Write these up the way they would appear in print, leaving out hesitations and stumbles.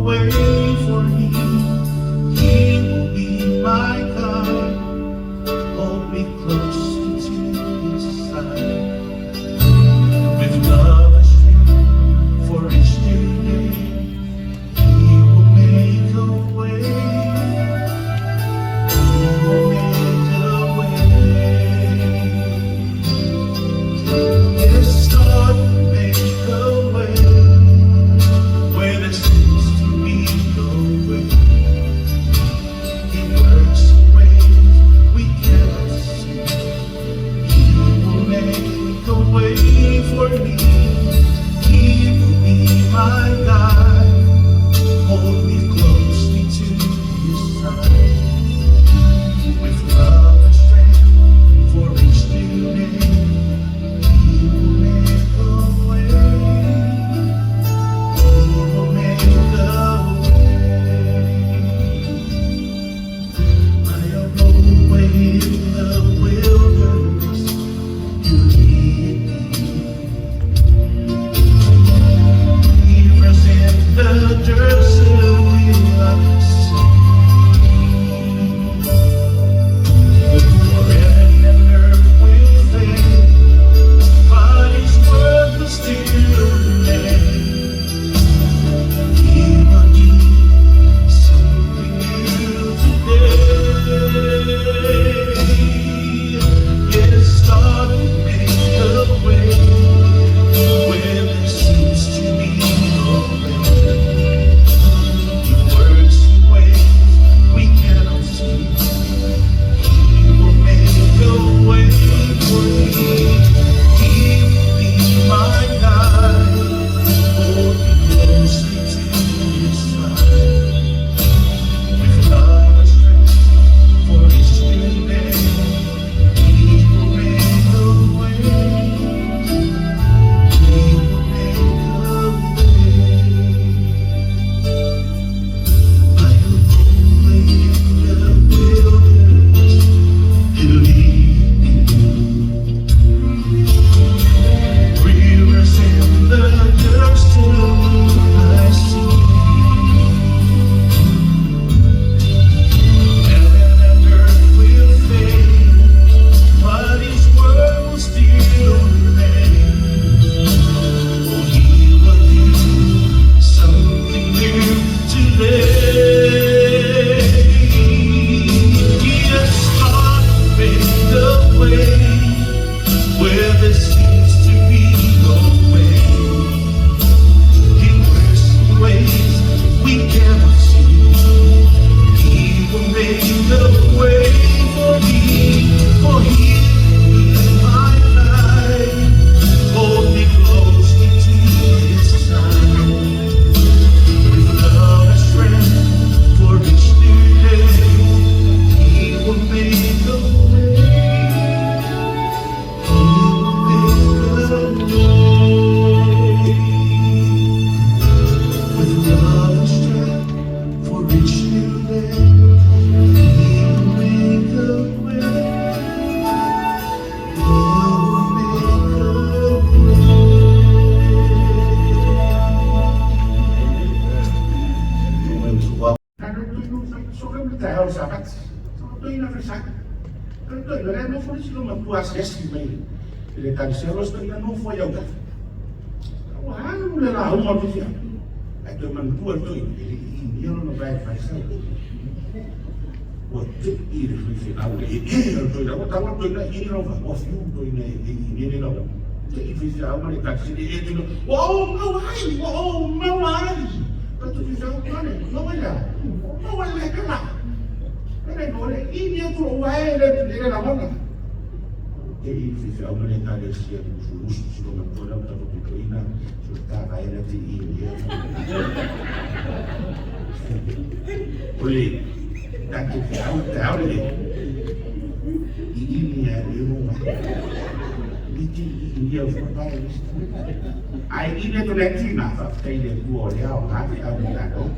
way for me. He will be my guide. Hold me closely to his side. With love and strength for each new day, he will make a way. He will make a way. Yes, God will make a way where there seems to be no way. He works in ways we cannot see. He will make a way for me. He will be my guide. Hold me closely to his side. With love and strength for each new day. He will make a way. He will make a way. By a roadway in the wilderness, you lead me. Rivers in the desert will I see. For heaven and earth will fade, but His word will still remain. He will do something new today. Yes, God will make a way where there seems to be no way. He works in ways we cannot see. He will make a way for me. He will be my guide. Hold me closely to his side. With love and strength for each new day. He will make a way. He will make a way. By a roadway in the wilderness, He'll lead me. Rivers in the desert I see. Heaven and earth will fade, but His word will still remain. Oh, He will do something new today. Yes, God will make a way where there seems to be no way. He works in ways we cannot see. He will make a way for me, for He will be my guide. Hold me closely to His side. With love and strength for each new day, He will make a way. He will make a way. With love and strength for each new day, He will make a way. He will make a way. Taeao Sapati toeaina fesaka toeaina le nofo le isi loomatua asiasi mai i le ekalesia loa si toeaina nofo ai autafa ua alu le lauga o le faifeau ae toe manatua le toeaina e le i inia lona vaevaesau ua te'i le faifeau i le ee o le toeaina ua tago le toeaina e ini lona vae ua fiu le toeaina e inia le lauga te'i le faifeau ma le ekalesia i le ee toeaina ua ou maua ai ua ou maua ai tatou faifeau pane maua ai le a maua ai le kala Ene ko le ini atu lou vae e le lagona. Te'i le faifeau ma le ekalesia i musumusu si loomatua lea ua tafapitoina so le ta vae lea te inia. O le tatou feau i le taeao lenei, iini lava e lou vae. E te iinia fua vae o le isi tagata. Ae ini atu le tina, faafetai i le Atua o lea aoga feau mo tatou.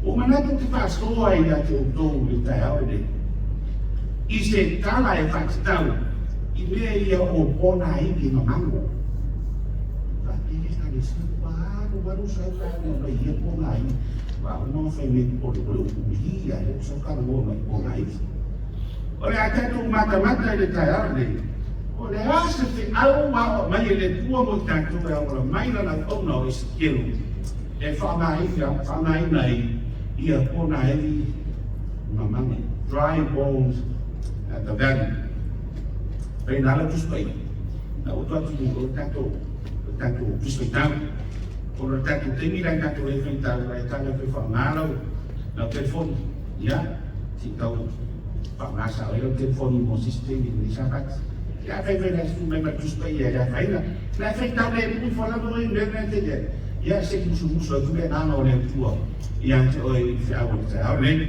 Ua ou manatu ou te faasoa ia te outou i le taeao lenei, i se tala e faatatau i mea ia o pona ivi ma mago. Faapea le Ekalesia, ua alu alu sau ka mai ia po ngai. Wa uma fai me o le upu ia le sau ka ngo mai po ngai. O le a tatou matamata i le taeao lenei, o le a se feau ua aoa mai e le Atua mo i tatou e auala mai lana auauna o Esekielu e faaaogaina ai ia ponaeli mamaga, dry bones at the valley. Pei na ala Tusi Paia, na ua atu o tatou Tusi Faitau. O le tatou taimi la tatou le faitau, la e tala pe faaaoga lau telefoni. Ia, si tau faaaoga sao ai lau telefoni mo se isi taimi i lenei Sapati. Ia fai fai la su mai ma Tusi Paia le afaina. La faitau le pui fo lava oi le mea te ia. Ia se musumusu atu le agaga o le Atua ia te oe i feau o le taeao nei.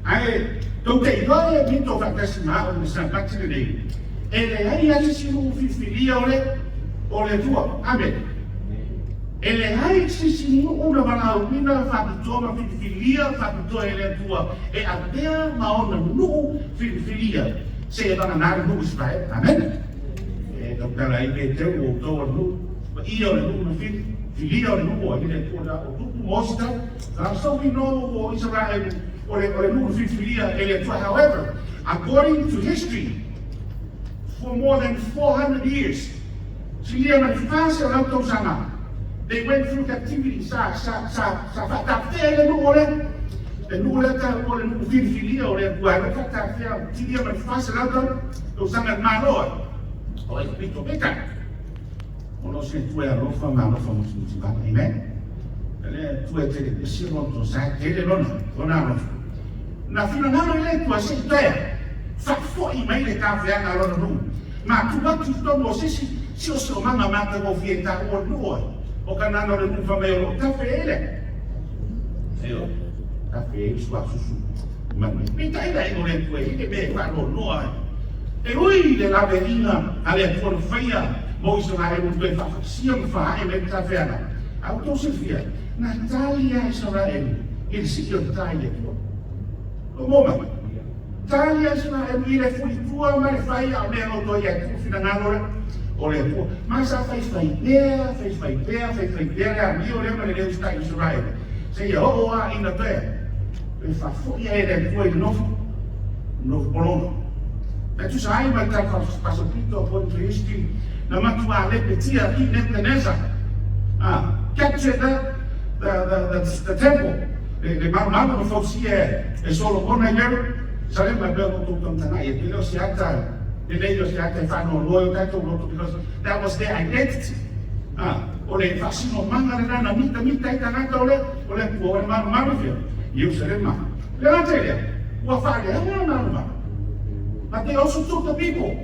Ae tou te iloa e mito faatasi ma au i le Sapati lenei, e leai lava se isi nuu filifilia o le Atua. Amen. E leai se isi nuu na valaauina faapitoa ma filifilia faapitoa e le Atua e avea ma ona nuu filifilia seia vagana le nuu Israele. Amen. E tautala ai pe teu o outou o le nuu, paia o le nuu na filifilia o le nuu o ai le Atua na o tupu ma osita. So we know o Israel o le nuu filifilia e le Atua. However, according to history, for more than 400 years, silia ma le 400 tausaga, they went through captivity. Sa faatafea le nuu o le nuu lea ta o le nuu filifilia o le Atua e faatafea silia ma le 400 tausaga le Malo ai o Aikupito. Peitai, ona o se Atua e alofa ma alofa musumusi vala. Amen. Le Atua e tele pesi lona tosa tele lona alofa. Na finagalo i le Atua se i toe faafoi mai le tafeaga a lona nuu ma tuu atu i totonu o se isi siosiomaga matagofie e taua le nuu ai o kanana o le nuu fa mai o loo tafe ai le io tafe ai le suasusu manu. Peitai la i o le Atua i le mea e faanoanoa ai e ui le laveaiga a le Atua na faia mo Isaraelu toe faafatasia ma faae mai le tafeaga. A outou silafia na tali a Isaraelu i le sii o le ta i le Atua o mo mai tali a Isaraelu i le fulitua ma le fai a o mea loto ia tu finagalo le o le Atua ma sa faifai pea, faifai pea, faifai pea le amio lea ma le leu stai Isaraelu seia oo a ina toe e faafoi ai le Atua i le nofo pologa. E tusa ai ma le tala pasopito, according to history, na matua lepetia King Nebuchadnezzar captured the temple, le malumalu na fausia e Solomona i Jerusalem e pei ona outou tagatagai e pele o se ata lelei o se ata e faanoanoa i o tatou loto, because that was their identity. O le faasinomaga lena na mitamita ai tagata o le Atua o le malumalu fia Ierusalema. Le gata i lea, ua faaleaga le malumalu, but they also took the people.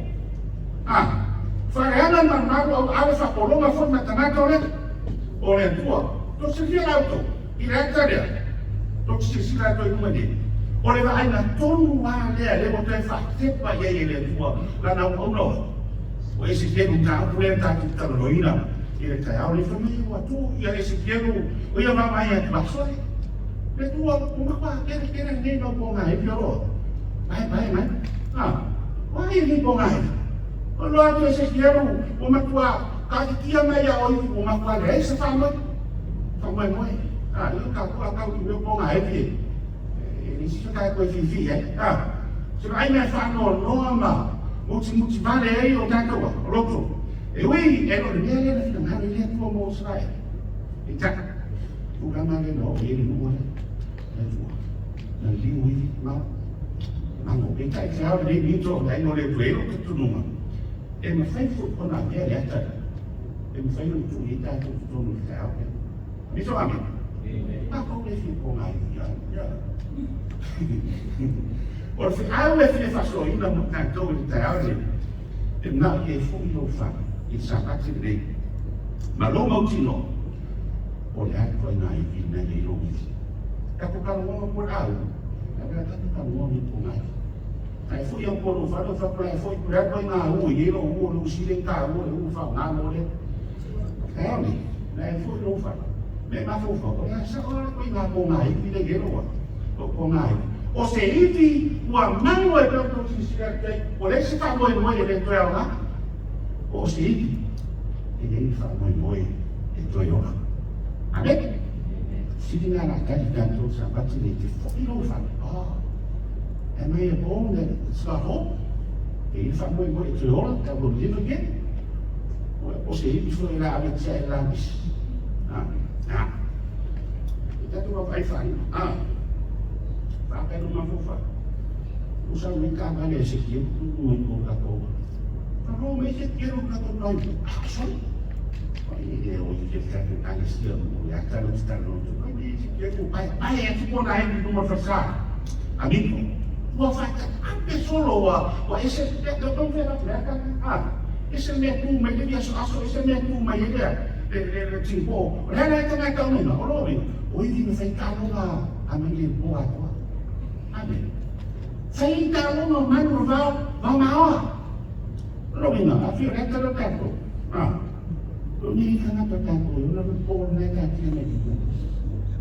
Faaleaga le malumalu au ave faapologa foi ma tagata o le Atua. To silafia la outou i le ata lea, tou te silasila atu ai luma nei, o le vaaiga tonu a lea lea ua toe faatepa i ai e le Atua lana auauna o Esekielu, mataupu lea tatou talanoaina i le taeao le. Fai mai ua tu ia Esekielu o ia vaavaai atu aso le tua ua matua kere kere nei mau pogaevi o loa pae pae mai ai nei pogaevi o loa atu Esekielu ua matua katitia mai ia oi ua matua leai se faamoemoe ia tatou a tau i mea pogaevi e le isi ka koe fifi ai se vaai mea faanoanoa ma mutimuti vale ai o tatou a loto e ui e lo le mea lea na finagalo i le Atua mo Israele. Peitai, tulaga lea na oo i ai le nuu le Atua na liu i ma mago. Peitai, te ao lenei mito o le aiga o le Atua e lo talitonuga e mafai foi ona avea le ata e mafai ona tuu i ai tatou totonu i le taeao lea. Mito amen. Tatou le fia poga ia. O le feau e fia faasoaina mo tatou i le taeao lenei, e manao i ai foi lou fale i le Sapati lenei ma lou mautinoa o le a le ituaiga ivi lena i lou ivi. Tatou talanoa po le au, a tatou talanoa ni poga. Ae foi au po lou fale o faapea foi po le a ituaiga u i ai lou u o lou sile taua le u faaaoga mo le taeao nei. Na e foi lou fale me mafaufau o le a sao le ituaiga poga ivi le i ai lou lou poga ivi. O se ivi ua malu e pei ona outou silasila atu ai, ua leai se faamoemoe e le toe aoga. O se ivi e leai le faamoemoe e toe ola. Amen. Sili na la tali tatou Sapati nei te fo'i lou fale. Oh, am I a bone that it's not hope? E i le faamoemoe e toe ola, that will live again? O se ivi foi la ave tia e lapisi. Ah, ah. E tatou vaavaai faaiu. Ah, faapea lo mafofa. Usa mai taavale e se kielu tutu mai ko tatou. Malo mai se kielu tatou tai. Ah, sorry. E o i ke tatou kalesia mo le ata lo talo tu. Ai ne se kielu pai pai atu ko na e luma fasa. Amigo. Ua fata ape solo ua ua ese te te to fela le ata. Ah, ese mea tu mai le aso aso ese mea tu mai le le le le timpo. Le la tanga tau nei o lo o i ni fai talo a mai le po atoa. Amen. Fai taaloga o manu o vao, vao maoa. Lowina, a fio le talo tatou. Ah. O ni tangata tatou, e ona le po le tatia nei ki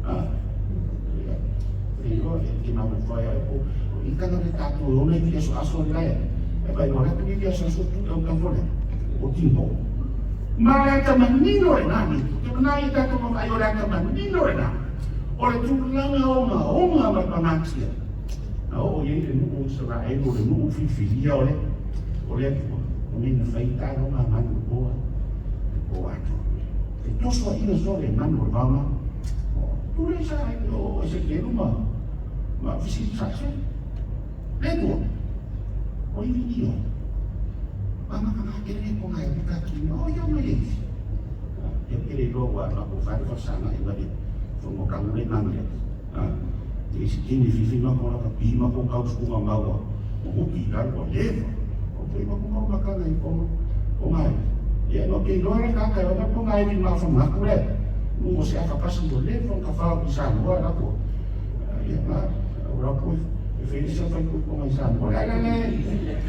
Ah. E lo e ke mau fai ai po. O i tangata tatou, e ona i aso aso le. E pai mo ratu i aso aso tu tau ka fole. O timpo. Ma le ata manino le nani. Te mana i tatou ma ai o le ata manino le nani. O le tulaga ogaoga ma le pagatia. Na oo i ai le nuu o Isaraelu, o le nuu filifilia o le o le Atua, o nei na fai taaloga a manu o le po atoa. E tosoaina soa le manu o le vaoga. O tule sa o Esekielu ma ma fesili sa se. Le Atua. O ivi ni o. Ma ma ka kere ko ngai ka ki o ia mai le. E kere loa ua ma ko whare whasanga e wale whango kangu le nanga. Te isi kini fifi ma ko laka pi ma ko kau fukunga maua. O uki la ua leva. O te ma ko mau makanga i ko o ngai. Ia no ke loa le kaka o ko ngai ni ma fa maku le. Nu o se aka pasi o leva ka fa i sa moa la ko. Ia ma o la ko e fe sa fa ko ko ngai sa moa. La la la.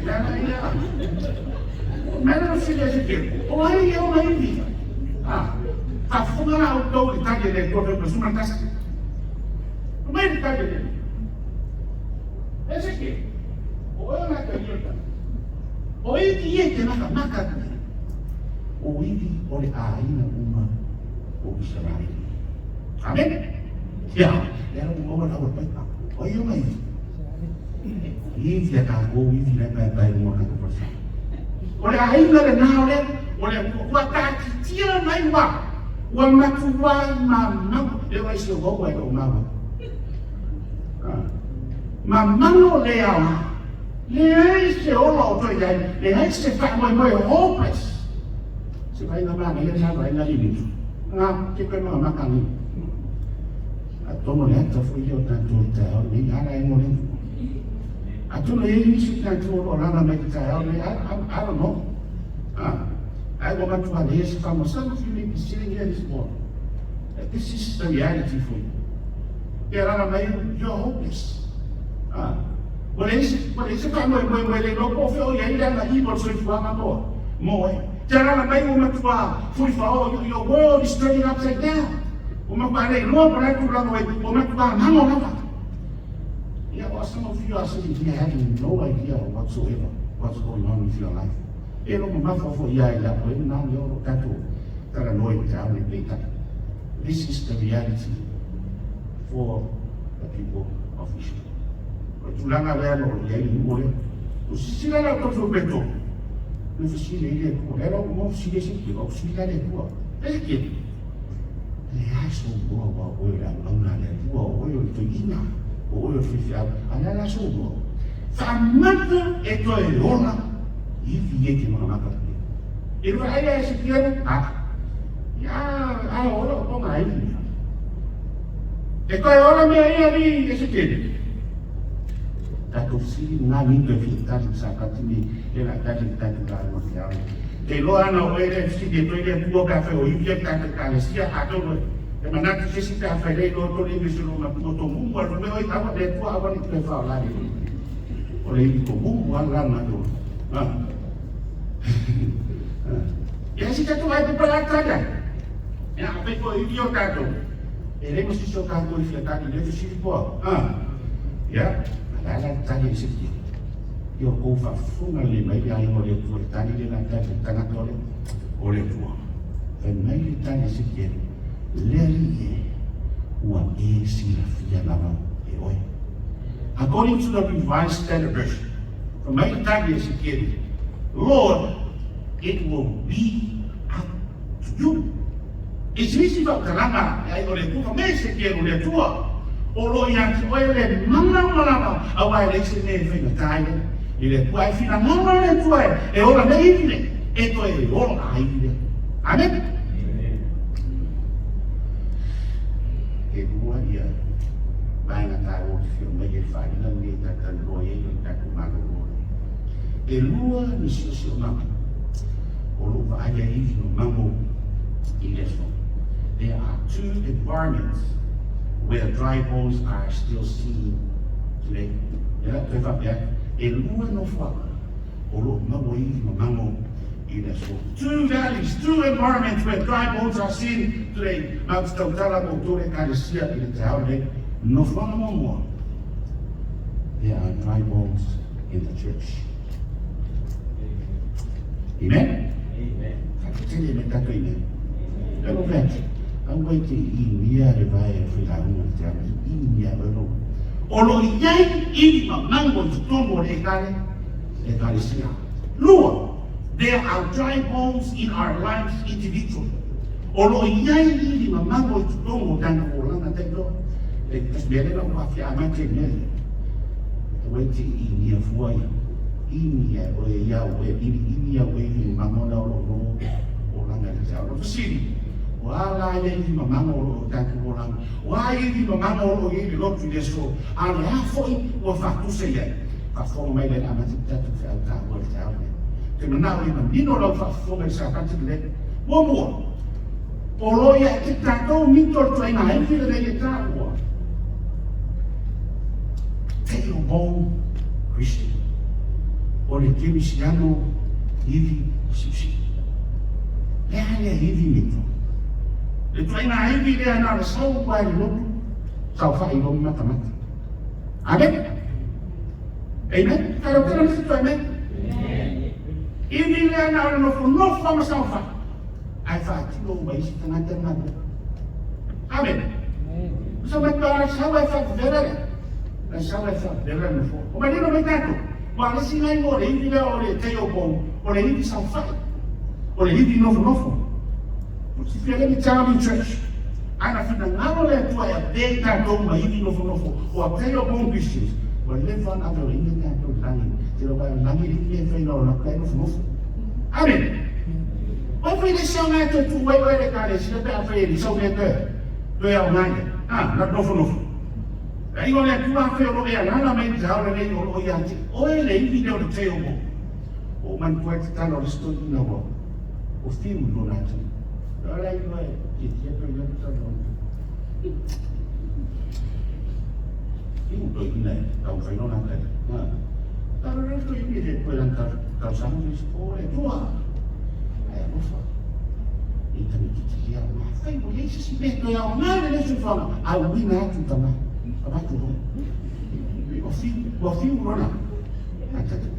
La la ia. Mena no fili se ke. O ai ia o mai vi. Ah. Ka funga la o tau i tali le ko fe suma tasi. O mai le tali le. E se ke. O e na ka ia. O i ki e te maka maka. O ivi o le aiga uma o Isaraele. Amen. Ia, le ala ua ua pai pa. O ia mai. Ivi a tatou ivi le pai pai mo ka ko. O le aiga le na o le o le ua taatitia mai ua ua matua ma mau le wai se o ai o mau. Ma mano le awa. Le ai se ola o toi ai, le ai se fa moi moi hopeless. Se vai na mana ia na vai na lili. Nga ke pe ma makani. A tono le ata fo ia o tatou te ao ni ala e mo le. A tono e ni si tatou o lana mai te ao ni I don't know. Ah, I go back to my days from some of you may be sitting here this morning. This is the reality for you. Te rara mai, you're hopeless. Ah. Ua leai se, ua leai se faamoemoe le iloa po o fea o i ai le aga'i mo le soifuaga mo, mo e. Te alala mai ua matua fulifaoa, your, your world is turning upside down. Ua matua le iloa po o le a le tulaga o ai, ua matua mago lava. Yeah, well, some of you are sitting here having no idea whatsoever what's going on with your life. E lo mamafa fo ia i la oe na le o tatou talanoa i te ao nei peitai. This is the reality for the people of Israel. O le tulaga lea na o i ai le nuu lea. O sisila la o tau peto. Le fesili i le Atua. Le lau mo fesili se ki, o fesili la le Atua. E ke. Le ai so moa wa oe la mauna le Atua o oe o le toeaina. O oe o le faifeau. A le ala so moa. Faamata e toe ola i fi e te makamaka. E lua ai e se kiana. A. Ia a ola o tonga ai. E toe ola mea ia li e se kiana. Tatou fesili na ni toe fia tali sapati ni le la tali le tatou lauga te ao. Te iloa ana o oe le fesili e toe le Atua pe afai o ivi ai tatou ekalesia atonu e manatu se isi pe afai le iloa tolu ivi se lua matua to mumu alu mea oi aua le Atua aua ne i toe faola le o le ivi to mumu ala lana i ola. Ia si tatou ai pepa la tali ai. Ia afai foi ivi o tatou. E le ma sisi o tatou i fia tali le fesili poa. Ia, a la la tali e se kia. Ia o kou faafofoga lelei mai le aiga o le Atua le tali le la tali le tagata o le o le Atua. Fai mai le tali e se kia. Le Alii e, ua e silafia lava e oe. According to the Revised Standard Version, fai mai le tali a Esekiele, Lord, it will be up to you. I se isi faamatalaga e ai o le Atua, fai mai Esekiele, O le Atua, o lo o ia te oe le mana lava, aua e leai se mea e faigata ai i le Atua. Ae finagalo le Atua e ola nei ivi lea, e toe ola ai ivi lea. Amen. E lua ia vaega taua ou te fia aumaia i le faaaliga lenei e talatalanoa i ai o le tatou malolo lenei. E lua ni siosiomaga o lo o vaai ai ivi mamago i le aso. There are two environments where dry bones are still seen today. Ia, toe faapea atu, e lua nofoaga o lo o maua ivi mamago i le aso. Two valleys, two environments where dry bones are seen today. Ma ou te tautala mo outou le Ekalesia i le taeao lenei. Nofoaga muamua, there are dry bones in the church. Amen? Amen. Faafetai mai tatou amen. Amen. Lalo veti, aua e te inia le vae o failauga i te ala, inia oe lou. O lo o i ai ivi mamago i totonu o le ekale, Ekalesia. Lua, there are dry bones in our lives individually. O lo o i ai ivi mamago i totonu o tatou olaga taitoa. E tasi mea lea na ou afia amata i le mea lea. Aua e te inia fua ia. Inia oe ia oe, inia oe ivi mamago na o lo o olaga i le taeao. O le fesili, o a la ia ivi mamago o lo o tatou olaga? O a ia ivi mamago o lo o i ai le lotu i le aso? A o le a foi ua faatusa i ai? Faafofoga mai lea amata te tatou feau taua i le taeao lenei. Ou te manao ia manino lau faafofoga i le Sapati lenei. Muamua, o lo o ia te tatou mito le tuaiga ivi lenei e taua tailbone Christian. O le kerisiano ivi siusiu. Le a lea ivi mito. Le tuaiga ivi lea na o le sau lava i le lotu, saofai loa ma matamata. Amen. Amen. Ka rau tena misi amen. Ivi lea na o le nofonofo ma saofai. Ae faatino uma isi tagata na galuega. Amen. Sa mai pa sau ai faavela le. Na sau ai faavela le nofo. O manino mai tatou. Ua le isi nai mo le ivi lea o le tailbone, o le ivi saofai. O le ivi nofonofo. Silafia le Charlie Church. Ana finagalo le Atua e avea i tatou ma ivi nofonofo o a tailbone Christians, ua leva ona aveoina tatou i lagi. Te iloa o lagi le mea e fai lau laka e nofonofo. Amen. Oi fai le sau ngai toe tuu ai oe le ekalesia pe afai e le sau mea toe toe aoga ia. Ha, na nofonofo. Ai o le Atua afai o lo o e alala mai i le taeao lenei o lo o ia te oe le ivi lea o le tailbone. Ua ou manatua ai tatalo a le isi toeaina ua o fiu i lona atu. Ala i loa e tietie pe mea tatalo. Fiu toeaina e taumafai lona tali. Talo le toeaina le toe lan talosaga le isi o le Atua. Ai alofa. I tamaitiiti ia ma fai mo iai se isi mea toe aoga lenei soifuaga. A uiga atu tama. Avatu loa. Ua fiu, ua fiu lona. Atatu.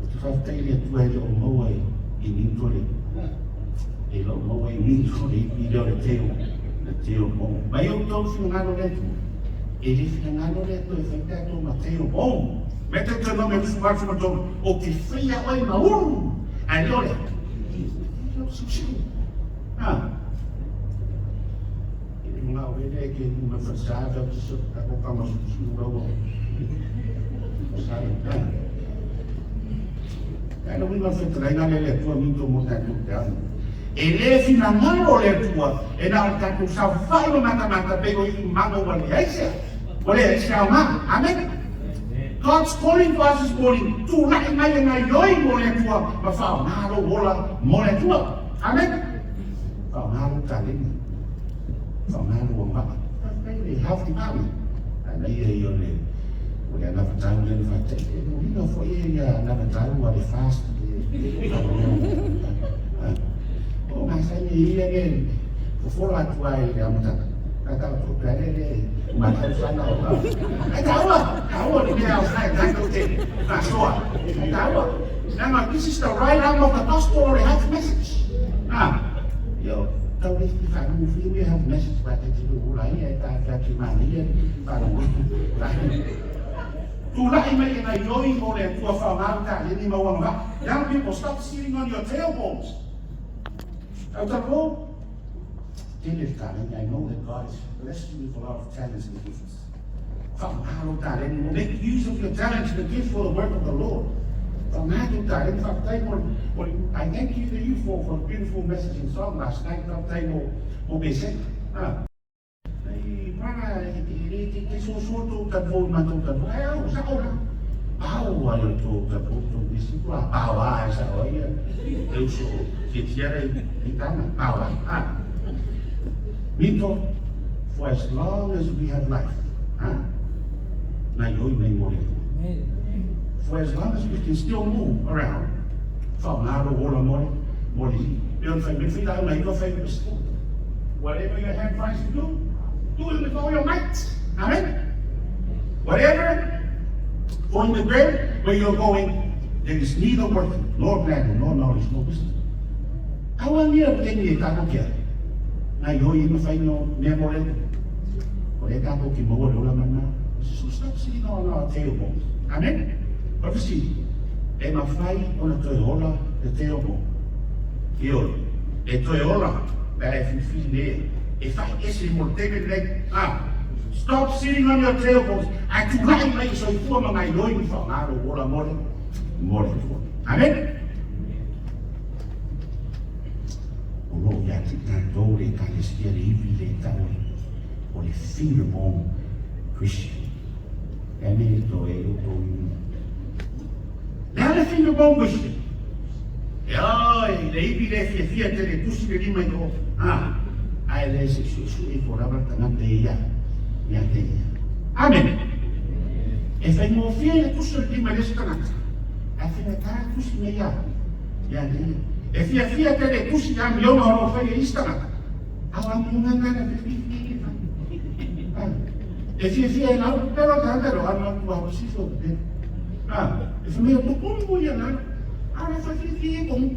Ou te faafetai i le Atua e le o maua i mito le e le o maua i mito le ivi lea o le teo le teo bone. Mai outou finagalo le Atua. E le finagalo le Atua e fai tatou ma teo bone. Me te te nome 23, ou te faia oe ma ulu, ae le o le siusiu. Ha. I le mangao le le ke nu ma falesa ta te so ta ko kama siusiu lau o sa le ta. Kai le uiga o le fetalaiga lea le Atua mito mo tatou te ao. E le finagalo le Atua e na o le tatou saofai ma matamata pei o ivi mago ua leai se ua leai se aoga. Amen. God's calling to us this morning, tulai mai e gaioi mo le Atua ma faaaoga lou ola mo le Atua. Amen. Faaaoga lou taleni. Faaaoga lou agavaa. Faafetai i le Health Department. Manaia ia o le o le anavatau lea na faata'i. E muliga foi ia anavatau a le FAST le O masani ia le fofola atu ai i le amataga. Tatau tupe ale le matau sana o ka. Ai taua, taua le mea o sai tatou te faasoa. Ai taua. Leaga this is the right arm of the gospel o le health message. Ah, yo. Tau le fia faalogofie mea have message ba te te ula ia e ta whea ki manaia faalogo. Tulai mai e gaioi mo le Atua faaaoga le taleni ma ou agavaa. Young people, stop sitting on your tailbones. Autalo, tele le taleni. I know that God has blessed you with a lot of talents and gifts. Faaaoga lou taleni mo. Make use of your talents and the gifts for the work of the Lord. Faaaoga tou taleni. Faafetai mo le, I thank you to you for the beautiful message and song last night. Faafetai mo Beseka. Ah. Ai, mana, e le te te soso tou talifou i matou talifou. Ai, au, sa'o la. Pau ai o tou talifou tou misi kua. Pau a e sa'o ai ia. E uso tiatiara i i tana. Pau a. Ah. Mito, for as long as we have life, ah, gaioi mai mo le Atua. For as long as we can still move around, faaaoga lou ola mo le, mo le Alii. E pei ona fai mai le failauga i fai mai pastor. Whatever your hand finds to do, do it with all your might. Amen. Whatever, for in the grave where you're going, there is neither work, nor planning, nor knowledge, nor wisdom. Aua nia le taimi e tatou ke ai, gaioi ai ma fai no mea mo le Atua. O lea tatou te maua le ola mana. So stop sitting on our tailbones. Amen. O le fesili, e mafai ona toe ola le tailbone? Ioe, e toe ola pe a e filifili nei e fai ese mo le taimi lenei. Ah, stop sitting on your tailbones. Ae tulai mai i soifua ma gaioi ma faaaoga lou ola mo le mo le Atua. Amen. O lo o ia te tatou le Ekalesia le ivi le tau o le fingerbone Christian. E me to e o to iwi. Le a le fingerbone Christian? E oi, le ivi le fiafia te le tusi le lima i o. Ha, ae le se suesue i fo lava le tagata e ia, ia te ia. Amen. E faigofie le tusi o le lima i le isi tagata. Ae faigata le tusi me ia. Ia te ia. E fiafia tele e tusi le amioga o lo o fai e isi tagata. A o amioga na na fiafia e fai. E fiafia e lau pelo tagata lo ana tu a sifo te. Ah, e fai mai o tukumu ia na. A na fai fiafia e komu.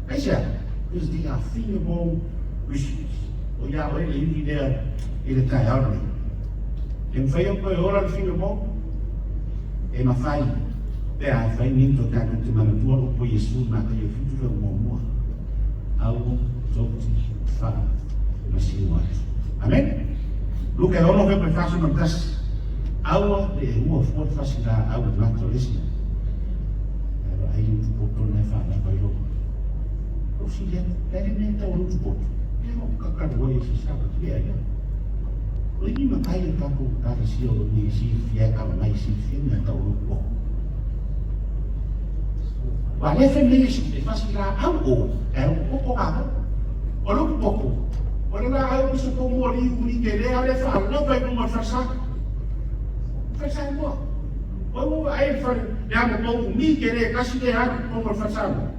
Aisea, because they are fingerbone Christians. O ia oe le iwi lea i le taeao lenei. E mafai ona toe ola le fingerbone? E mafai pe a fai ni to tatou te manatua le upu a Iesu i Mataio 71, Aua tou te faamasino atu. Amen. Luka e 6 pepa e 41, Aua le e ua fua le fasi laau i le mata o le isi. Ae vaai le utu poto lena e faalava i lou lou sili atu. Le a le mea e tau o le utu poto? Ia o kakalu ai e se sava lea ia. O le ni matai o tatou ekalesia o lo nei silafia e kala mai silafia mea tau o le utu poto. Ua le fai mai Iesu, e fasi laau o, ae utu poto kātou. O le utu poto, o le laau i se pomu o le iu i te lea le faalava i luga o le falesa. Falesa moa. O ua ai le fale, le amo pou umi te le kasi le atu pomu o le falesa moa.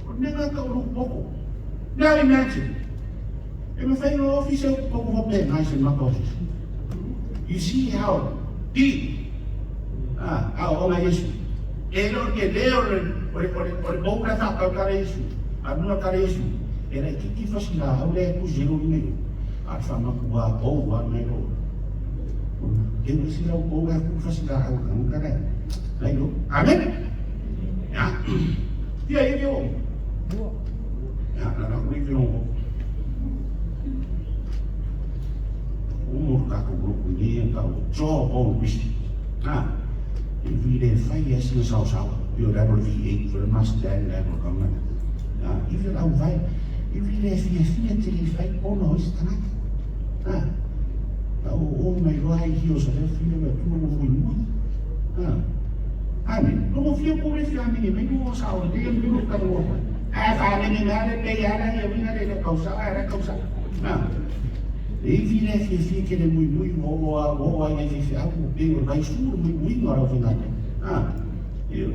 O le mea ngā tau o le utu poto. Now imagine, e mafai ona ofi se utu poto faapena i se mata o Iesu. You see how deep ah, aoaoga Iesu. E le o le tele o le, o le, o le, o le pou la e faatautala Iesu, a luna tala Iesu, e laitiiti fasi laau lea e tusi ai lou lima i luma, a o le faamatua pou lava nai lo e isi lau pou la tu fasi laau e tagata lea nai lo. Amen. Ya. Fia ivi o. Ya, la la ku ivi o. Umu tatou loku i nei tau o jawbone Christian. Ha. E vi le fai e sina sao sao. Pio le alo le V8 for le Mustang le alo kanga. Ha. I vi lau vai. I vi le fia fia te le fai pono o isi tagata. Ha. Tau o mai loa ai hi o sa le fia le tu mo fui mui. Ha. Amen. No mo fia ko le fia mene mai mo sa o le le lo ka mo. A fa mene na le pe ya la ia winga le le kausa a la kausa. Ha. E ivi le fiafia ke le muimui ua oo a ua oo ai nai faifeau ua pei o le vaisu le muimuiga o le aufaigaluega. A, ioe.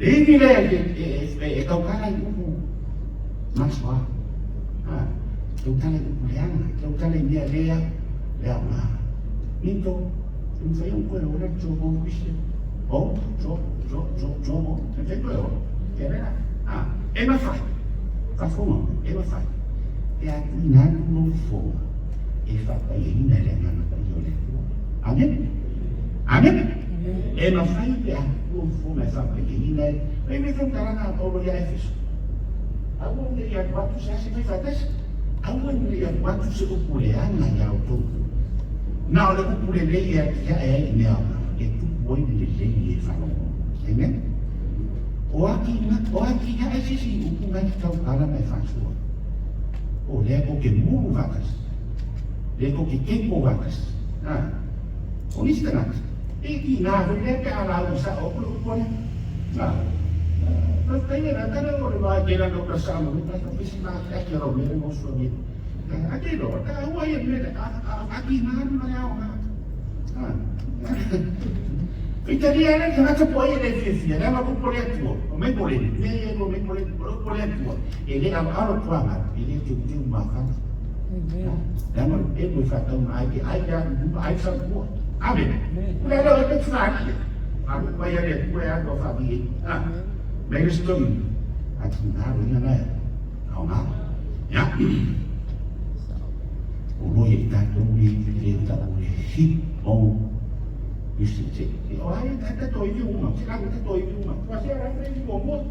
E ivi le e, e, e, e tautala i upu masoa. A, tautala i upu leaga, tautala i mea lea, le aoga. Mito, e mafai ona toe ola le jawbone Christian. Oh, jaw, jaw, jaw, jawbone. E mafai toe ola. Ke lea. A, e mafai. Faafofoga mai, e mafai. Pe a tuuina atu lou fofoga e faapaiaina e le Agaga Paia o le Atua. Amene. Amene. E mafai pe a tuu lou fofoga e faapaiaina e. Fai mai faamatalaga a Paulo ia Efeso. Aua ne i alu atu se asi fai faatasi. Aua ne i alu atu se upu leaga ia outou. Na o le upu lelei e atiae ai i mea aoga, e tupu ai le lelei e faalogo. Amen. O aki, o atiae se isi upu nai te tautala ma e faasua. O lea tou te mulu faatasi. Lea tou te kepo faatasi. Ha. O nisi tagata, e tiga foi lea pe a lauga sao atu le upu lea. Ha. Faafetai le lata lea o le va i tela no ka sa mo ka ka fisi ma ka ke ro me mo so ni. A te lo ka ua ia me a tiga ni ma lea o ha. Ha. Italia le tagata po ai e le fiafia, leaga o le upu a le Atua, o mai po le, mea ia e mai po le, o le upu a le Atua, e le aloalo tuaga, e le teuteu mafana. Leaga o le pelu e faatauna ai ke ai le alu luma, ai salua. Amen. O le ala o e faali. Alu mai ale Atua e alu a faali e. Ha. Mai le stogi. A tina ro ina na. Ao ngā. Ya. O lo i tātou le le ta o le hip o usage. O ai ta ta toi vi uma, se la ta toi vi uma. Tua se ara pre vi mo.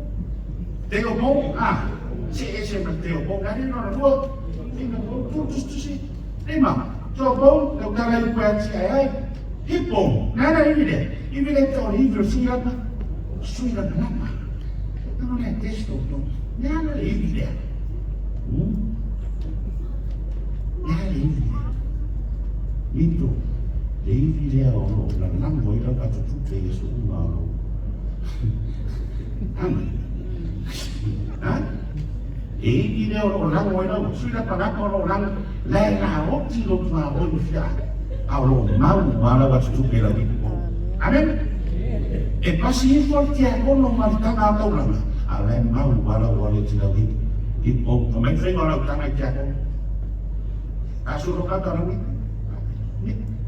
Te o mo, ah, se e se ma te o mo, nani no no. Te no mo tu tu tu si. Le ma, to mo, le tala i pa ti ai ai. Hip o, nana i le. I le to i vi si la ma. Sui la na ma. No le testo to. Nana le i le. Nana le i le. Mito, le ivi lea o lo o lalago ai lau atotupe i aso uma o lou. Amen. Ha? Le ivi lea o lo o lago ai lau, sui lapalapa o lo o lago, lae laoti lou tuaoi ma fia a o lo o mau ma lau atotupe i lau ivi pou. Amen. E pasi ifo le tiakono ma le taga o taulaga, a o lae mau ma lau wallet i lau ivi pou. Ka mai faiga o lau taga i tiakono. A solo kata lau ivi.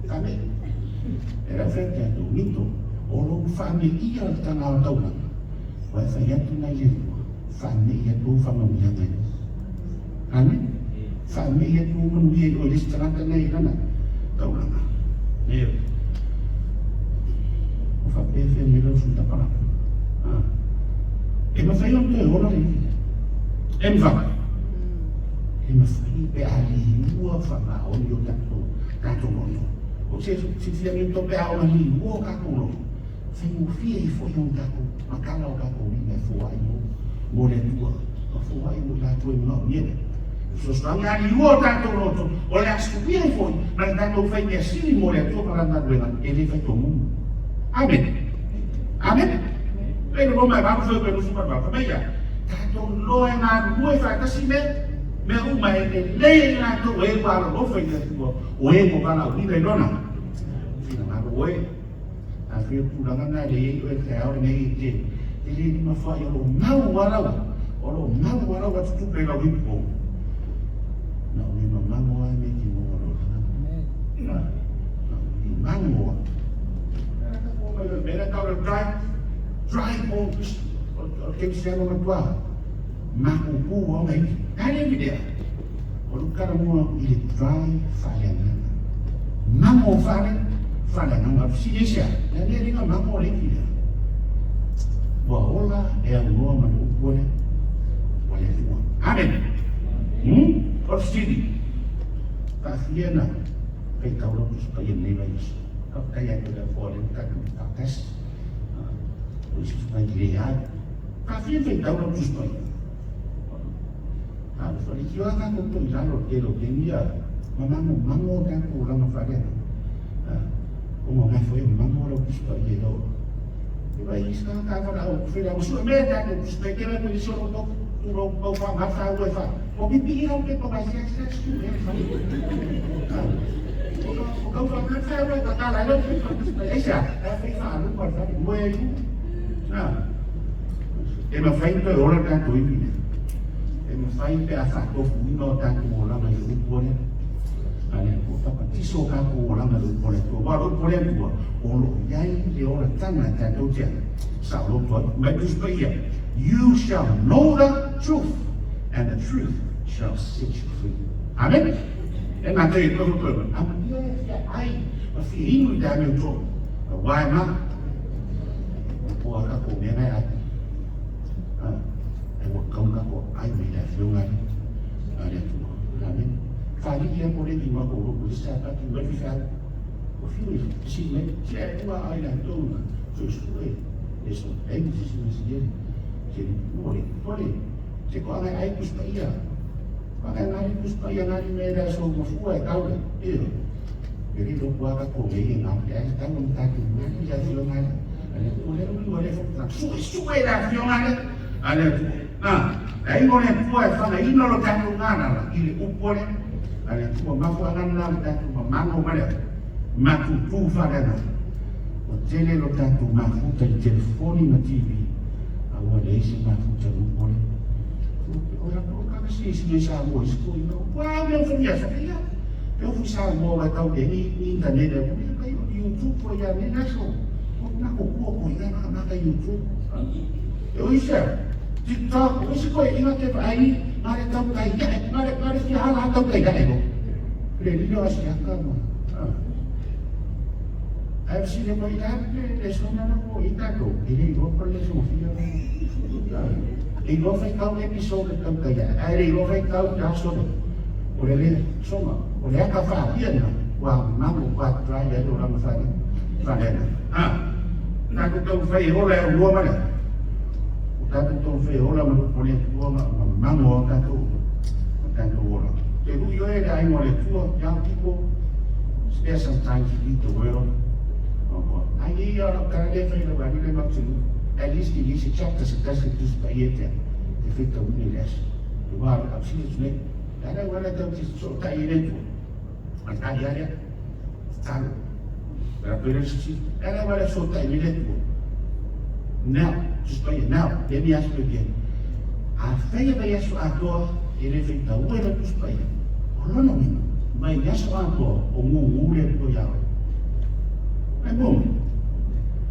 Ame. E lau fai tatou mito, o lou whaameia o le tanga o taulaga, ua e fai atu nai le Atua, whaamei atu ou whamanuiaga i oe. Amen. Whaamei atu ou manuia i oe le isi tagata nei lana taulaga. Eo. O whapea me lau sui tapalapa. Ah. E mawhai on toe hola le iwi. E mawhai. E mawhai pe a liua whamaoni o tatou tatou loto. O se silafia nei tou pe a ona liua o tatou loto, faigofie ai foi ona tatou matala o tatou lima e foai mo mo le Atua, ma foai mo i latou e manaomia le fesoasoani. A liua o tatou loto, o le a suia ai foi ma le tatou fai mea sili mo le Atua ma lana galuega, e le faitomumu. Amene. Amene. Pei le Roma e valu foi koe nusu ma le valu. Fai mai ia, tatou iloa e galulue faatasi me mea uma e lelei ai latou e ua alolofa i le Atua, o e ua valaauina i lona finagalo. Oe, a fai o tulaga na e le i ai oe i le taeao lenei i te te le lima fai o lo mau a lau, o lo mau a lau atutupe i lau hipu pou. Na o me mamango a me ki monga lo langa. Na, na o me mango a. Mera tau le dry, dry bones. O le kerisiano na tua. Makuku o ngai. Kare videa. O le kala mua i le dry faaleagaga. Mango fale, faaleagaga. O le fesili ese a, le le ringa mango le ifi lea. Ua ola e aunoa ma le upu a le, a le Atua. Amen. O le fesili, faafia na faitau lau Tusi Paia i lenei vaiaso? Faafetai atu i le Atua o lea ua tatou faatasi. O isi fai leai. Faafia na faitau lau Tusi Paia? A ua faitio lava tatou i lalo i le tele o taimi ia ma magomago o tatou olaga faaleagaga. Ona o la foi e mago lau Tusi Paia i lau E vai isi tagata a valaau fela ua sue mea tatou Tusi Paia tele atu i isi o lo tau tulou tau faaaoga faua e faa o pipii lau pepa vai sea sea sue e fai. O tau faaaoga faua e tatala ai lau pepa Tusi Paia. Aisea? E fai faalupa le fale moe ai luga. E mafai ona toe ola le tatou ivi lea. E mafai pe a faatofuina o tatou olaga i le upu a le a le Atua. Papatiso o tatou olaga i le upu a le Atua. Aua o le upu a le Atua, o lo o i ai le olataga e tatou te saoloto ai. Mai Tusi Paia, You shall know the truth, and the truth shall set you free. Amen. E nā te tohu tohu. A ia e fia ai, ma fia inu i te ame uto. A wai ma, o poa ka ko mea ngai ai. E ua kau ka ko ai me le whionga ni. A le atua. Amen. Whaliki a kore ki ma ko roku i sa pa ki wai whiwha. O whiu i si me, si e ua ai la tōna. So su e, e so, e ni si si si si si ore, ore, te ko angai ai kuspa ia. Angai ngari kuspa ia ngari me la so mafua e kaule. Iyo. E ri lo kwa ka ko me ia ngā ai tau ng tatu ngari ya fio ngari. Ale ko le ru le fo na su su e la fio ngari. Ale na ai mo le tua e whanga ino lo tatu ngana la i le upole. Ale tua mafu angana la tatu mamango male. Matu tu wharena. O tele lo tatu mafuta i telefoni ma TV. A ua le isi mafuta upole. O la ko ka si si me sa mo si ko ino. Wa me fu ya sa ya. Pe fu sa mo wa tau le ni ni internet e ko ka YouTube ko ya ne na so. O na ko ko ko ya na na ka YouTube. E o isa TikTok o si ko ina te ai na le tau kai ya na le na le si hala tau kai ya ko. Le ni lo si ka mo. Ai si le ko ina le so na ko ita ko. E le ro ko le so fi ya. E lo fai kau episode tau kai ya. Ai le lo fai kau ta so. O le le soma. O le aka fa ia na. Wa mamu wa try ya lo rama fa ni. Fa le na. Ha. Na ku tau fai ola e lua male. O ta ku tau fai ola ma o le tua ma mamu o ta tu. O ta tu ola. Te ru yo e le ai mo le tua young people spare some time to read the world. Ai ia ora ka le fai le wani le matunu. At least i se chapter se tasi tu pa ia te. Te fita uni le as. Te wā le kapsini tu nei. Tala wala tau te so ta i le tu. A ta ia le. Talo. La pere si. Tala wala so ta i le tu. Now, just by now, let me ask you again. A whaia vai aso atoa e le whita ua le tuspaia. O lona uiga, mai le aso atoa o gugu le Atua ia oe. Mai mo mai.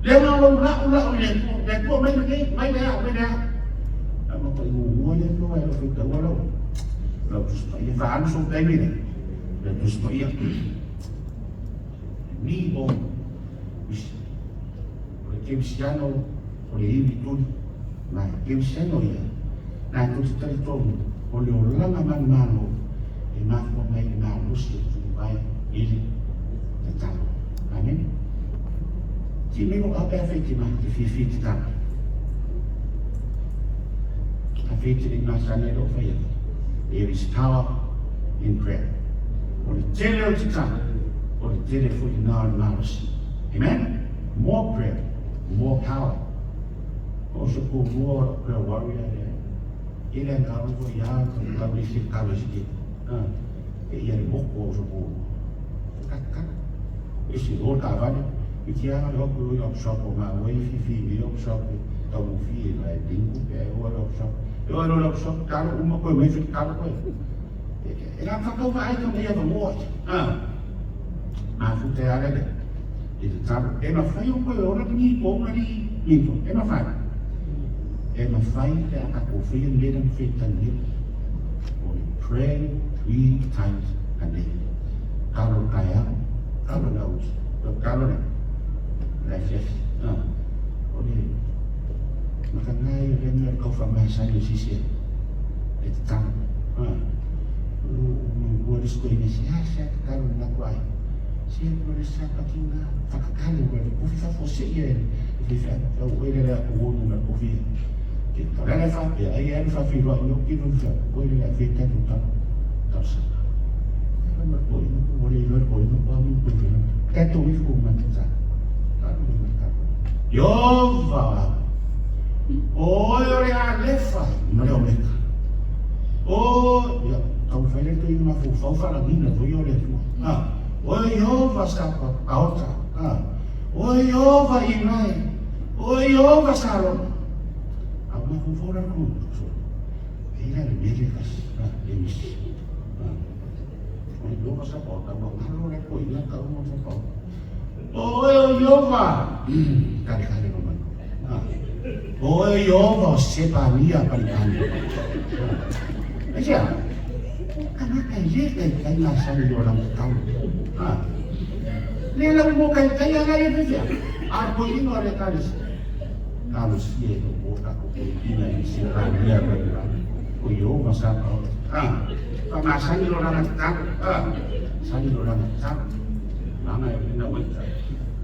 Le nga lou lau lau i le Atua, le Atua mai lenei, mai le a, mai le a. A ma pai gugua le Atua e lo whita ua lau. Lau tuspaia, whaanu so taimi le. Le tuspaia. Ni o o le kerisiano o le ivi tuli. Na kerisiano ia, na tou te talitonu o le olaga manumalo e mafua mai le malosi o tuuvae i le tatalo. Amene. Ti me o ape a fete ma te fiafia tatalo. A fete le masani e lo whaia. There is power in prayer. O le tele o tatalo, o le tele foi na o le malosi. Amen? More prayer, more power. O se ko mua o prayer warrior le e le ngā rongo i a ka tau i se kau si te. E ia le moko o se ko. Ka e si o ka vale. I te anga le hoku i op shop o ngā wai fi fi me op shop e tau mo fi e lai dingu pe e o op shop. E o le op shop kalo uma koe mai fi kalo koe. E ngā whakau ai ka mea va moa. A fu te ale le. I te talo. E ma whai o koe ora ni ko una ni ni ko. E ma whai. E ma whai te aka ko whia mera me whitangi. O le pray 3 times a day. Kalo kai au, kalo la uti, kalo le. La fiafi. O le maka ngai o le mea kau wha mai sani o sisi e te talo. O ua risko i nesi, a se ata talo na ko ai. Se ko le sa pa ki ngā whakakale o le kofi whafo se ia e le wha o e le le o wonu na kofi. Ke tala le wha pea, ai e wha whiroa i o kino wha, o e le le wha talo talo, talo sa. Ma ko ino, o le ilo ko ino, o amu ko ino. Tato i fu ma te talo. Talo i ma talo. Iova! O e o le alefa, ma le omeka. O, ia, tau whai le toi ma fu whau whalangina, toi o le atua. O Iova sa paota. O Iova i mai. O Iova sa rona. A ma fu whau la ku. So, e ila le mele kasi, e misi. O Iova sa paota, ma ngalo le ko ina ka umo sa paota. O Iova! Kare kare no mai. O Iova o se pania paripani. E sea, Tagata e lē taitai masani i le olaga tatalo. A le lau mo taitai ala ia fefea. A o le toeaina o le Ekalesia, talosia e lou o tatou toeaina i se palemia mai le lagi. O Ieova Sapaot. A faamasani le olaga tatalo. A masani le olaga tatalo. Maga e na uita.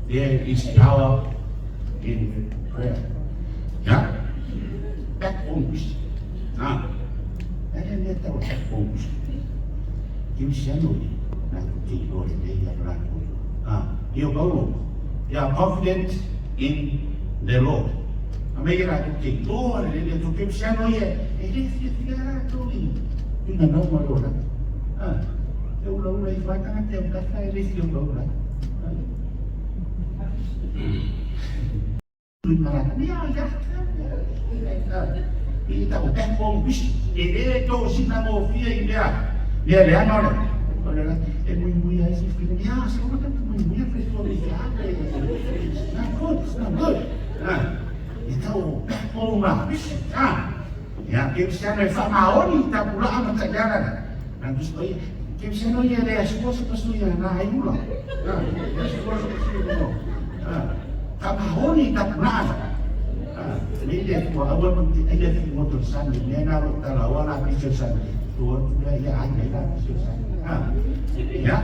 There is power in prayer. Ya. Backbone Christian. A. E le mea tau backbone Christian. Kerisiano ia, latou te iloa lelei ia latou iloa. A, ia Paulo, they are confident in the Lord. A me ia latou te iloa lelei le Atua. Kerisiano ia, e le fiafia latou i finagalo ma le olaga. A, e ulaula ifo lava tagata e autafa e le fia ulaula ai. Faamaoni i tapulaa. Nei le Atua, aua tou te aia filigoto i le sami, le mea lena o lo o talaoa lapisi o le sami, to atu lea ia ai ai lapisi o le sami. Ia.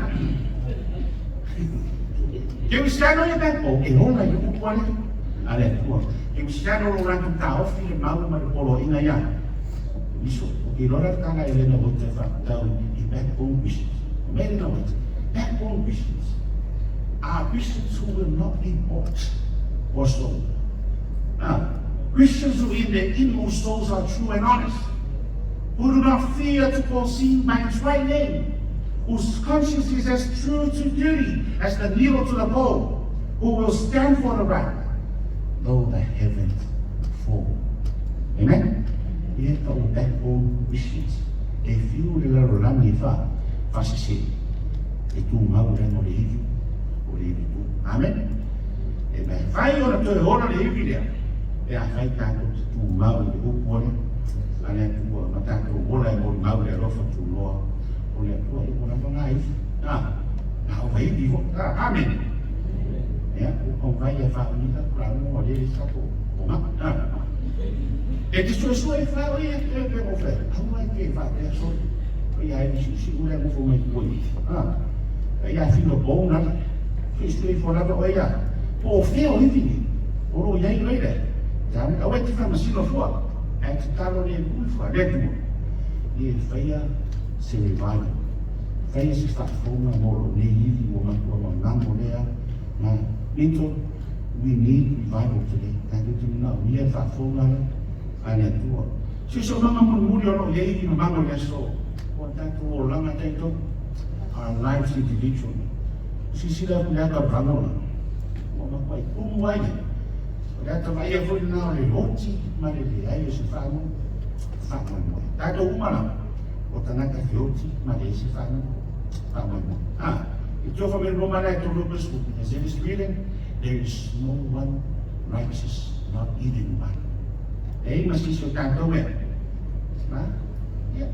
Kerisiano ia tatou, e ola i le upu a le a le Atua. Kerisiano o lo latou taofi le mau ma le poloaiga ia. Iso, o ke iloa la le tala e Elena White e faatatau i backbone Christians. O mea Elena White, backbone Christians are Christians who will not be bought or sold. Christians who in their inmost souls are true and honest, who do not fear to call sin by its right name, whose conscience is as true to duty as the needle to the pole, who will stand for the right, though the heavens fall. Amen? Ia tau backbone Christians. E fiu le lalolagi e fa, faasese. E tumau leaga o le ivi, o le ivi tu. Amen? E mafai ona toe ola le ivi lea, pe afai tatou te tumau i le upu a le, a le Atua, ma tatou ola e molimau i le alofa tunoa o le Atua. Ia ua lava na ivi. A, na o ivi foi. A, amen. Ia, ua pauvai e faauniga kulamu o le sa ko o nga. A, e te suesue fa o ia te pe o fe. Aua e te faapea sole. O ia e siusiu le nofo mai tua i. A, ia fino pou na. Suesue ifo lava o ia. Po o fea o ivi nei. O lo o i ai oe lea. Tane, aua e te faamasino fua. Ae tatalo le ui fua, le Atua. Ia e faia se revival. Faia se faafofoga mo lou nei ivi ua matua mamago lea. Na, Milton, we need revival today. Tatou te manaomia le faafofoga lea a le Atua. Siosiomaga mulimuli o lo o i ai ivi mamago i le aso. Ua tatou olaga tatou, our lives individually. Silasila atu i le ata o le vagona, ua matuai tumu ai. O le ata vaaia foi lena o le oti ma le leai o se faamoemoe. Tatou uma lava, o tagata feoti ma leai se faamoemoe. Ah, i tiofa mai Roma la e tolu e As it is written, there is no one righteous, not even one. Leai ma se isi o tatou e. Ha? Ia,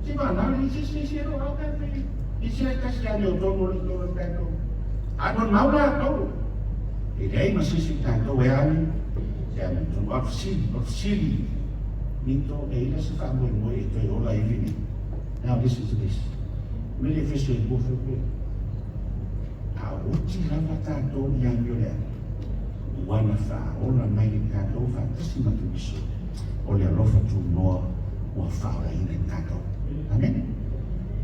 se vana le se se se ro au ka fe. I se tasi a leo tonu o le tonu o tatou. A mon mau la tolu. E leai ma se isi o tatou e ame. Se ame tonu. O fesili, o fesili. Nito e ila se faamoemoe e toe ola ivi nei. Now listen to this. Me le Efeso e 2 pe. A oti lava tatou i amio le atu. Ua na faaola mai le tatou faatasi ma Keriso o le alofa tunoa ua faaolaina i tatou. Amen.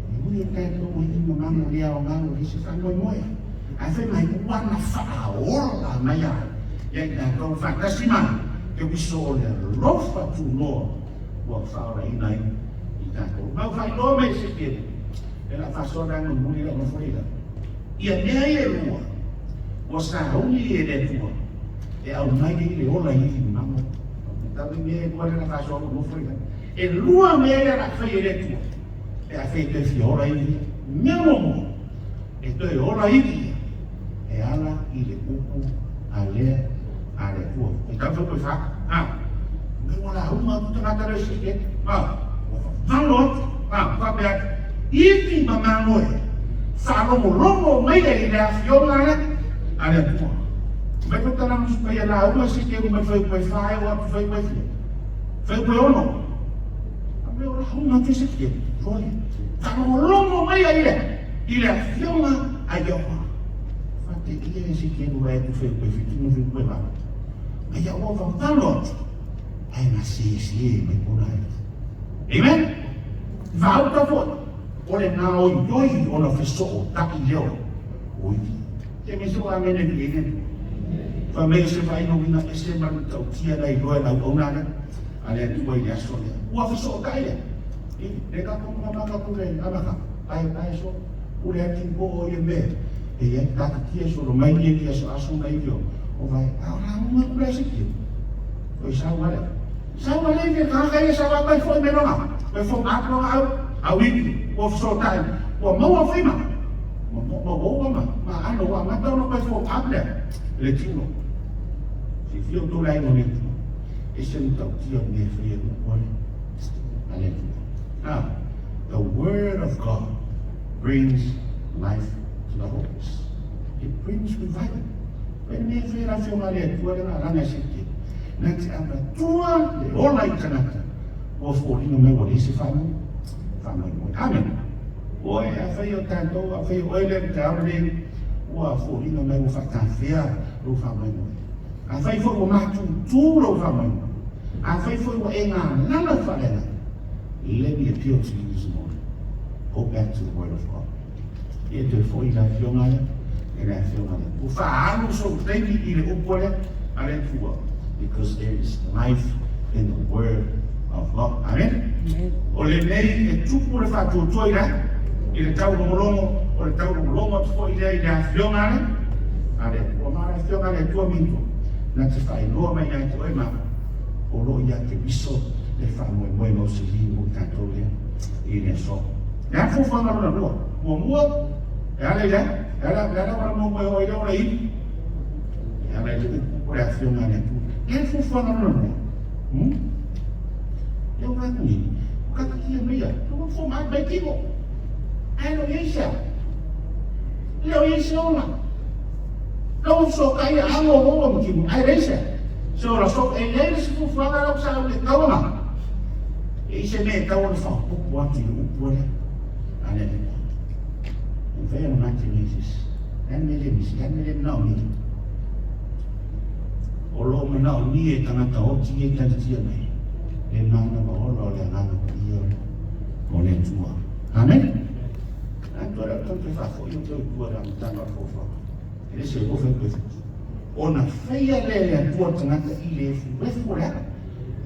E ui o tatou ua i mamago le aoga o le se faamoemoe. Ae fai mai ua na faaola mai a ia i tatou faatasi ma Keriso o le alofa tunoa ua faaolaina ai i tatou. Ma ua faailoa mai e se tele, e la faasoa la mulimuli lau nofo lea. Ia mea ia e lua, ua sauni e le Atua e aumai ai le ola i ivi mamo. Tau i mea e lua lea na faasoa lau nofo lea. E lua mea ia na fai e le Atua, pe a fai e toe fia ola ivi ia. Mea muamua, e toe ola ivi ia, e ala i le upu a lea a le Atua. E tau fai koe fa, ha? Me ua lauga atu tagata lea i se keke, ha? Ua vavalo atu, ha? Faapea atu. Ivi ma magoe, faalogologo mai ai i le afioga a le Atua. Mai foi tala mai lauga se ke mai foi mai fa e o atu foi mai fia. Foi mai ono. A me o lauga te se ke. Foi. Faalogologo mai ai i le afioga a Ieova. Fa te ia e se ke mai tu foi mai fitu no foi mai va. Ai ia ua vavalo atu. Ai na se se mai pona ai. Amen. Vaauta foi, o le gaoioi ona fesootai lea o ivi. Ke me se amene vi ene. Fa me se vai no wina ese ma le tautia na iloa na auauna lea. A le Atua i le aso lea. Ua fesootai lea. I le ka ko ma ka ku le amaka. Ai ai so u le ati po o ia me. E ia ta ka tia so lo mai ni ia so aso mai jo. O vai a ora uma ku le se ki. O sa wale. Sa wale ni ka ka ia sa wa mai fo me longa. Mai fo ma longa au. Au i ua fesootai. Ua maua fima. Ma ma ma ma ma ano wa ma tau no mai fo ap le. Le tino. Si fio tu lai no le tino. E se tau tia me fie no wale. Ale. Now, the word of God brings life to the hopeless. It brings revival. Pe me fie la fio le tua le nga se ke. Na te avatua le ola i tangata. Ua foliga mai ua leai se faamoemoe. Amen. Oe afai o tatou, afai o oe lea i le taeao lenei, ua foliga mai ua faatafea lou faamoemoe. Afai foi ua matutu lou faamoemoe. Afai foi ua e galala faaleagaga. Let me appeal to you this morning. Go back to the word of God. Ia toe foi i le afioga lea, i le afioga lea. Ua faaalu sou taimi i le upu lea a le Atua. Because there is life in the word of God. Amen. O lenei e tupu le faatuatua i le i le taulogologo, o le taulogologo atu foi lea i le afioga lea a le Atua. Ma le afioga a le Atua minto, na te faailoa mai ia te oe ma o lo o ia te viso le faamoemoe mausali mo tatou lea i le aso. Le a fuafuaga lona lua. Muamua, e ala i le, e ala, e ala wala muamua e o i le o le ivi. E ala i le upu o le afioga a le Atua. Le a fuafuaga lona lua. E o ngā ni. O kata kia mea. O fo mai mai tino. Ai lo yeisa. Le o yeisa ola. Lo so kai a ngo ngo mo tino. Ai reisa. So la so e le se fuafuaga la sa le taona. E se me tau le fa pupu atu i le upu le. Ale le. E vea na te Jesus. Lan me le misi, lan me le nao ni. O lo manao ni e tangata oti e talitia mai. Le mana ma ola o le agaga paia o le Atua. Amen. Atua le tau te whafo i o te utua le amatanga o fōwha. E le se ofe koe. Ona whaia le le Atua tangata i le efu efu o le aka.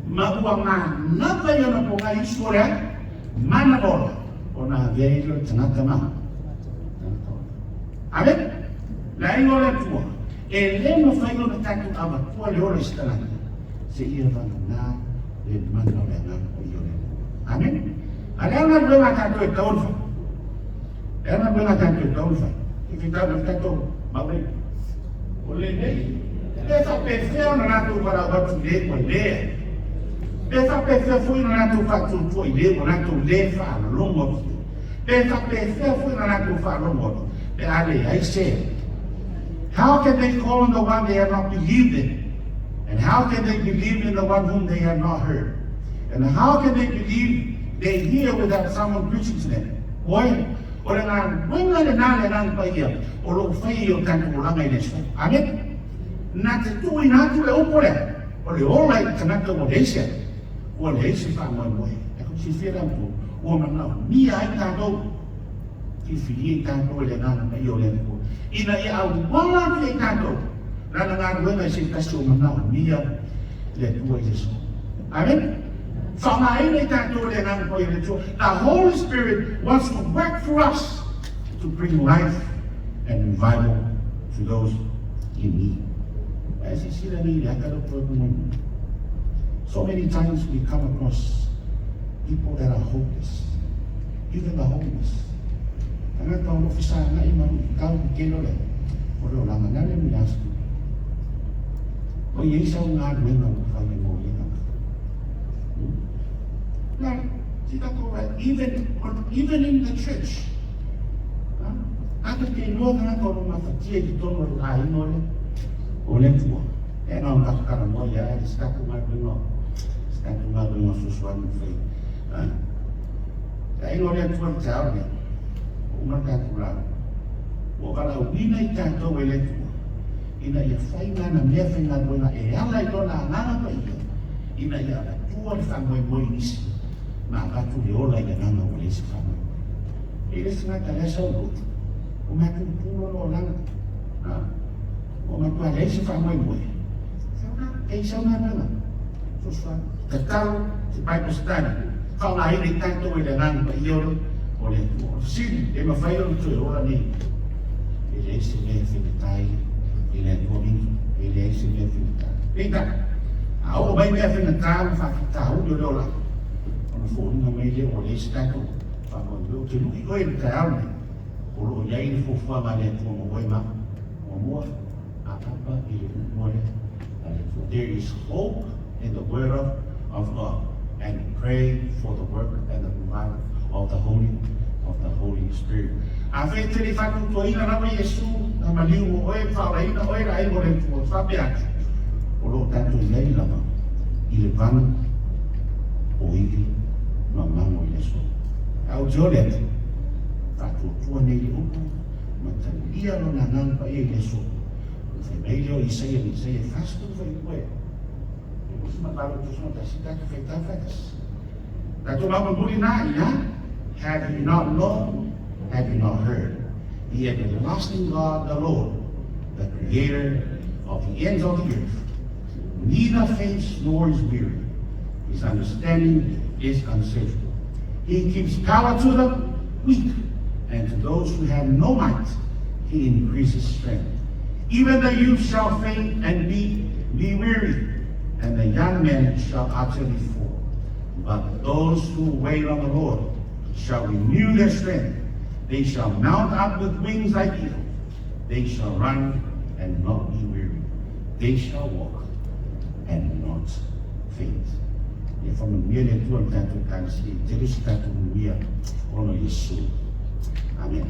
Ma ua manava i ona po ngai isu o le aka. Mana ola. Ona avea i le tangata ma. Amen. La ingo le Atua. E le mawhai o na tātou avatua le ora i se tangata. Se ia vanga nā le mana o le agaga o ia o le Atua. Amen. A le ana luenga tātou e taun whai. Le ana luenga tātou e taun whai. I whitau na tātou maurei. O le nei, pe whapewhea ona rātou warau atu le ua lea. Pe whapewhea foi ona rātou whātuatua i le ua rātou le whaalongo atu. Pe whapewhea foi ona rātou whaalongo atu. Pe a le ai se. How can they call on the one they have not believed in? And how can they believe in the one whom they have not heard? And how can they believe they hear without someone preaching to them? Oi, o le ngā wenga le nā le nā pa ia, o lo whai o tātou olaga i le aso. Amen. Nā te tui nā tu le upo lea, o le ola i tangata ua leisia, ua leai se faamoemoe. E ko silafia la outou, ua manaomia ai tatou, filifilia i tatou e le Agaga Paia o le Atua, ina ia auala atu ia i tatou lana galuega i se tasi o manaomia le Atua i le aso. Amen. Faaaogaina i tatou e le Agaga Paia o le Atua. The Holy Spirit wants to work through us to bring life and revival to those in need. Ae silasila nei i le ata lea ua toe mai. So many times we come across people that are hopeless, even the homeless. Tagata o lo o fesagai ma luitau i tele o le o le olaga. Now let me ask you, o i ai sau galuega ua fai mo ia tagata? Na, Se i tatou vaai, even, even in the church, tatou te iloa tagata o lo o mafatia i totonu o le aiga o le o le Atua. E na ona tatou talanoa ia ae se tatou galuega, se tatou galuega fesoasoani fai. Le aiga o le Atua i le taeao lenei, ua uma le tatou lauga. Ua valaauina i tatou e le Atua ina ia fai lana mea faigaluega e ala i lona agaga paia ina ia avatua le faamoemoe i nisi ma avatu le ola i le agaga ua leai se faamoemoe. E le se gata lea sau lotu, ua matou tu lona olaga. Ua matua leai se faamoemoe. E i sau galuega. Fesoasoani. Tatalo se Bible study. Faaaogaina i tatou e le agaga paia o le o le Atua. O le fesili, e mafai ona toe ola nei? E leai se mea e faigata ai i le Atua mingi. E leai se mea e faigata. Peitai, a oo mai mea faigata ma faafitauli o le olaga, ona foliga mai lea ua leai se tatou faamoemoe. Ou te lui oe i le taeao lenei, o lo o i ai le fuafuaga a le Atua mo oe ma muamua, apaapa i le upu a le Atua. There is hope in the word of God, and pray for the work and the revival of the Holy of the Holy Spirit. Afai e te le i faatuatuaina lava Iesu na maliu mo oe, faaolaina oe le aiga o le Atua, faapea atu, o lo o tatou i ai lava i le vanu o ivi ma mago i le aso. A ou te ole atu, faatuatua nei le upu ma talia lona agaga paia i le aso. Ona fai mai lea o Isaia i Isaia 40 fuaiupu e 28 tasi tatou faitau faatasi. Tatou mamulimuli na ia, have you not known, have you not heard? The everlasting God, the Lord, the creator of the ends of the earth, neither faints nor is weary. His understanding is unsearchable. He gives power to the weak, and to those who have no might, he increases strength. Even the youth shall faint and be weary, and the young men shall utterly fall. But those who wait on the Lord shall renew their strength. They shall mount up with wings like eagles. They shall run and not be weary. They shall walk and not faint. Ia faamanuia le Atua i le tatou Ekalesia, i tele si tatou manuia ona o Iesu. Amen.